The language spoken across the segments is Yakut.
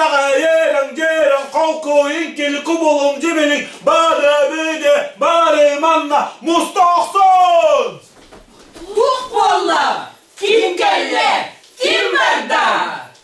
Иэрэҥ дьиэрэҥ холкуйун килку булуҥ дьибилиҥ бары бүдэ бары манна муста охсун! Туох буолла? Ким кэллэ? Ким барда?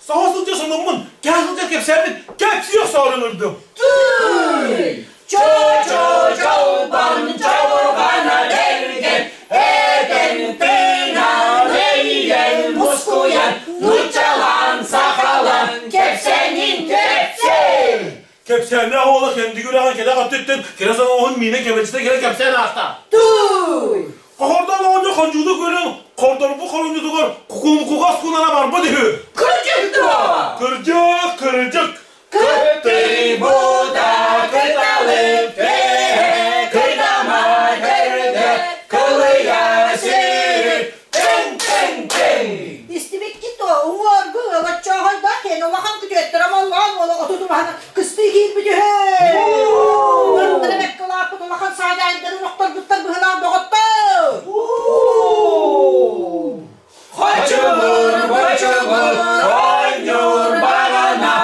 Саха сылдьа сонуммун, кээ сылдьа кэпсээммин кэпсиэх саарыҥырдым. Тыый! Чо-чо-чолбон чобурҕана бэргэн, этэн тыынан эйэн мускуйан, нууччалаан сахалаан кэпсээнин кэпсээ! Кэпсээннээх уола кэнди күрэҕин кэтэх өттүттэн кэрэ соноҕоһун миинэ кэбэчитэ кэлэ кэпсээн ааста. Тууй! Хохордоон оҕонньор хончууну көрөн хордорбут хоромньутугар кукумкугас кунана барбыт үһү. Кырдьык дуо? Кырдьык, кырдьык! Кыттыйбыта кыталык тэһэ кыдама төрдө кылыйа сүүрүк тыҥ-тыҥ-тыҥ Истибиккит дуо, уҥуоргу ылаччооһойдоох киэн улахан күтүөттэрэ моллоон уола отут убаһаны кыстыы киирбит үһү. Барыттара бэккэ улааппыт улахан саадьаайдарын охторбуттар быһылаах доҕоттор. Хочугур, бочугур, оонньуур баҕана,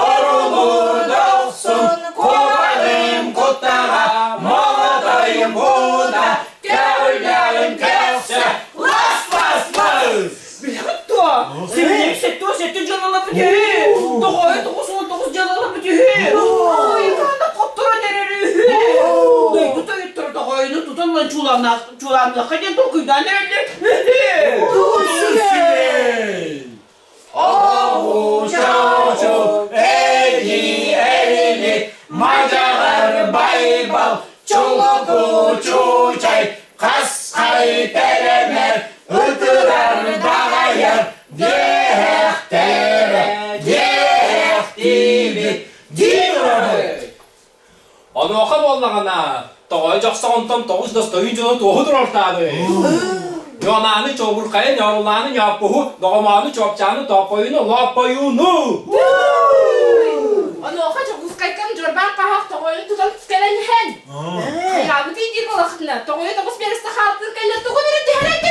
орулуур дохсун, куобаҕым куттаҕа, моҕотойум буута, көҕүллэҕим көхсө, лас-лас-лас! Билэҕит дуо? Сибилим сэттэ сэттэ дьыалалаппыт үһү. Тоҕойо 99 дьыалалаппыт үһү. Ой, хотторон эрэр үһү. Дойду тойотторо тоҕойуну тутан ылан чуулаанныахха диэн толкуйдаан эрэллэр үһү. Оҕучоочу эдии эрилик мадьаҕар Байбал чулуку чуучай хасхай тэлэмэр ытырар даҕайар диэһэхтэрэ диэһэхтиибит диир Онуоха буоллаҕына, тоҕой дьохсоҕонтон тоҕус достойун дьону туоһу турартаабый. Ньуонааны чообурхайы, ньоорулааны ньооппуһу, доҕомоону чуопчааны, тооппойуну лооппойууну! Онуоха Дьокуускайтан дьуорбаан хаһаах тоҕойун тутан кэлэн иһэн, хайаабыт диир буолахтына, тоҕойу тоҕус биэрэстэ хаалтыыр кэллэ тугун эрэ түһэрэн.